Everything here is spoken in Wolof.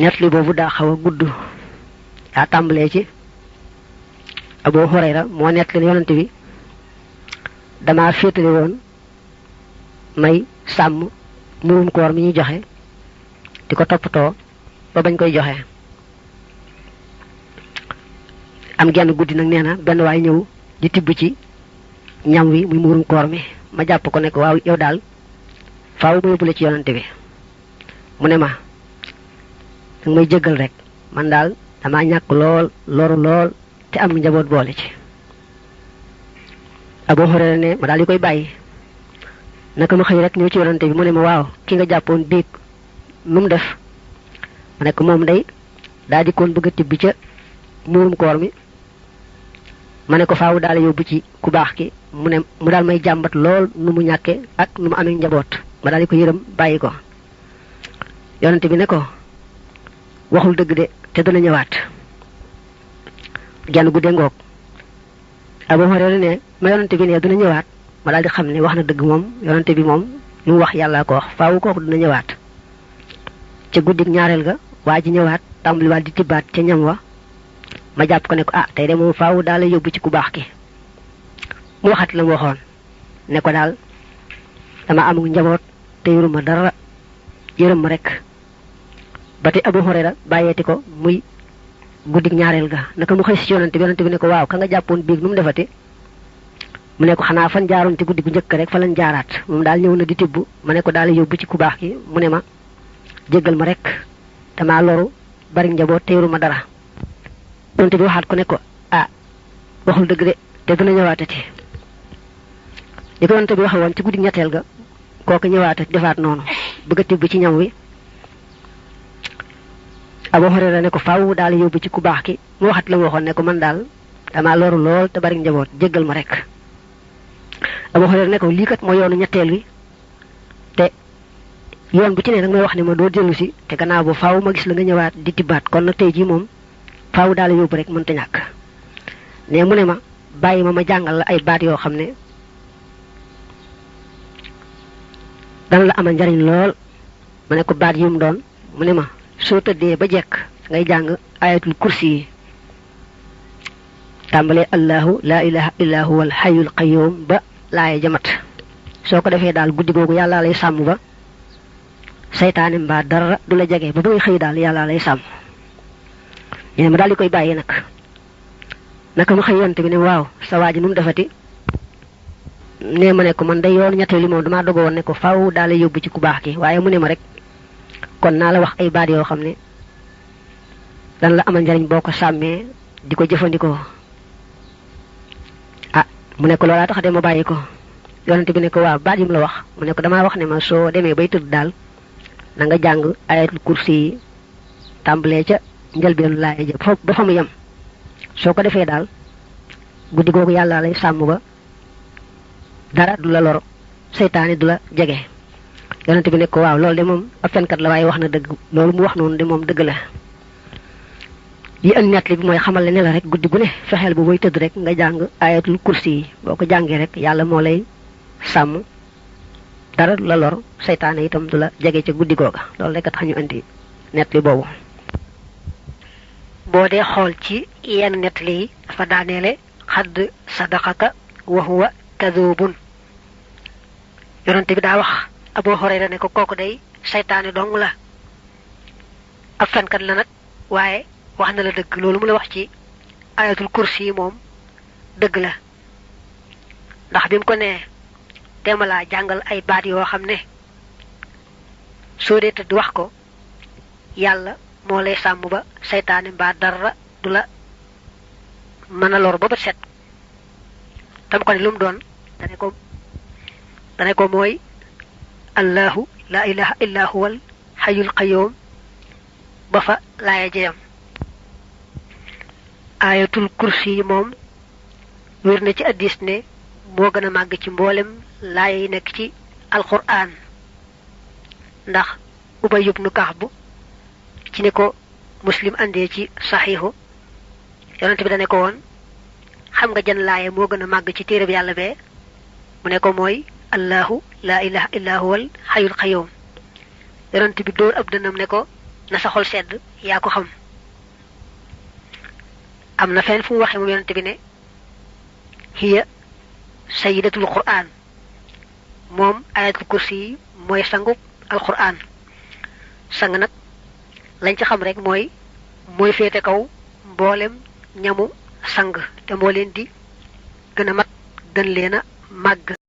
ñetli boobu daa xaw a gudd daa tàmbalee ci Abu Hurayra moo nettali yonante bi dama féetale woon may sàmm murum koor mi ñuy joxe di ko toppatoo ba bañ koy joxe am genn guddi nag nee na benn waay ñëw di tibb ci ñam wi muy murum koor mi ma jàpp ko ne ko waaw yow daal faaw ma yóbbule ci yonante bi mu ne ma danga may jéggal rek man daal dama ñàkk lool loru lool te am njaboot boole ci Abu Hurayra ne ma daal di koy bàyyi naka ma xëy rek ñëw ci yonante bi mu ne ma waaw ki nga jàppoon biig nu mu def ma ne ko moom day daa di koon bëgg a tibb ca muurum koor mi ma ne ko faaw daal yóbbu ci ku baax ki mu ne mu daal may jàmbat lool nu mu ñàkke ak nu mu amee njaboot ma daal di ko yërëm bàyyi ko yonante bi ne ko waxul dëgg de te dana ñëwaat genn guddee ngoog Abu Hurayra ne ma yonante bi ne dina ñëwaat ma daal di xam ne wax na dëgg moom yonante bi moom lu mu wax yàlla ko wax faaw kooku dina ñëwaat ca guddik ñaareel ga waa ji ñëwaat tàmbaliwaat di tibbaat ca ñam wa ma jàpp ko ne ko tey de moom faaw daal la yóbbu ci ku baax ki mu waxat la mu waxoon ne ko daal dama amul njaboot te yoruma dara yërëm ma rek ba tey Abu Hurayra bàyyeeti ko muy guddik ñaareel ga naka mu xëy si yonante bi ne ko waaw ka nga jàppoon biig nu mu defati mu ne ko xanaa fan jaaroon ci guddi gu njëkk rek fa lañ jaaraat moom daal ñëw na di tibb ma ne ko daal yóbbu ci ku baax ki mu ne ma jéggal ma rek damaa loru bari njaboot te yoruma dara yonante bi waxaat ko ne ko waxul dëgg de te dina ñëwaatati li ko yonante bi waxe woon ci guddi ñetteel ga kooku ñëwaatati defaat noonu bëgg a tibb ci ñam wi Abu Hurayra ne ko faaw daal yóbbu ci ku baax ki mu waxat la mu waxoon ne ko man daal damaa loru lool te bari njaboot jéggal ma rek Abu Hurayra ne ko lii kat mooy yoonu ñetteel wi te yoon bu ci ne nag may wax ne ma doo dellu si te gannaaw ba faaw ma gis la nga ñëwaat di tibbaat kon nag tey jii moom faaw daal yóbbu rek mënta ñàkk ne mu ne ma bàyyi ma jàngal la ay baat yoo xam ne dana la amal njariñ lool ma ne ko baat yu mu doon mu ne ma soo tëddee ba jekk ngay jàng ayatul kursi yi tàmbalee allahu laa ilaha illa huwa al hayyul qayyum ba laaya jamat soo ko defee daal guddi googu yàlla lay sàmm ba saytaane mbaa dara du la jege ba ngay xëy daal yàlla lay sàmm ñu ne ma daal di koy bàyyi nag naka mu xëy yonte bi ne waaw sa waa ji nu mu defati ne ma ne ko man day yoon ñetteel li moom damaa dogo woon ne ko faaw daal yóbbu ci ku baax ki waaye mu ne ma rek kon naa la wax ay baat yoo xam ne dana la amal njariñ boo ko sàmmee di ko jëfandikoo mu ne ko loolaa tax de ma bàyyi ko yonante bi ne ko waaw baat yi mu la wax mu ne ko damaa wax ne ma soo demee bay tëdd daal na nga jàng ayatul kursi yi tàmbalee ca njëlbeenu laay ja ba fa mu yem soo ko defee daal guddi googu yàlla lay sàmm ba dara du la loro seytaane du la jege yonante bi ne ko waaw loolu de moom ab fenkat la waaye wax na dëgg loolu mu wax noonu de moom dëgg la yi andi nettali bi mooy xamal ne la rek guddi gu ne fexeel bu boy tëdd rek nga jàng ayatul kursi yi boo ko jàngee rek yàlla moo lay sàmm dara du la lor seytaane itam du la jege ca guddi googa loolu rek a tax ñu andi nettali boobu boo dee xool ci yenn nettali yi dafa daaneele xadd sadaqaka wa huwa kadubun yonante bi daa wax Abu Hurayra ne ko kooku day seytaane dong la ab fenkat la nag waaye wax na la dëgg loolu mu la wax ci ayatul kursi yi moom dëgg la ndax bi mu ko nee teema laa jàngal ay baat yoo xam ne soo dee tëdd wax ko yàlla moo lay sàmm ba seytaane mbaa dara du la mën a lor ba bët set tam ko ne lu mu doon dane ko mooy allahu la ilaha illa huwal hayyul qayyum ba fa laaya jeyam ayatul kursi yi moom wér na ci addis ne moo gën a màgg ci mboolem laaya yi nekk ci alquran ndax Ubay ibnu Kaab ci ne ko Muslim andee ci saxiixu yonent bi da ne ko woon xam nga jan laaya moo gën a màgg ci téere bi yàlla bee mu ne ko mooy allahu laa ilaha illa huwal xayul xayum yonent bi dóor ab dënam ne ko na sa xol sedd yaa ko xam am na fenn fu mu waxee moom yonent bi ne hiya sayyidatul qur'an moom ayatul kursi yi mooy sangu alquran sang nag lañ ci xam rek mooy féete kaw mboolem ñamu sang te moo leen di gën a mat gën leen a màgg bi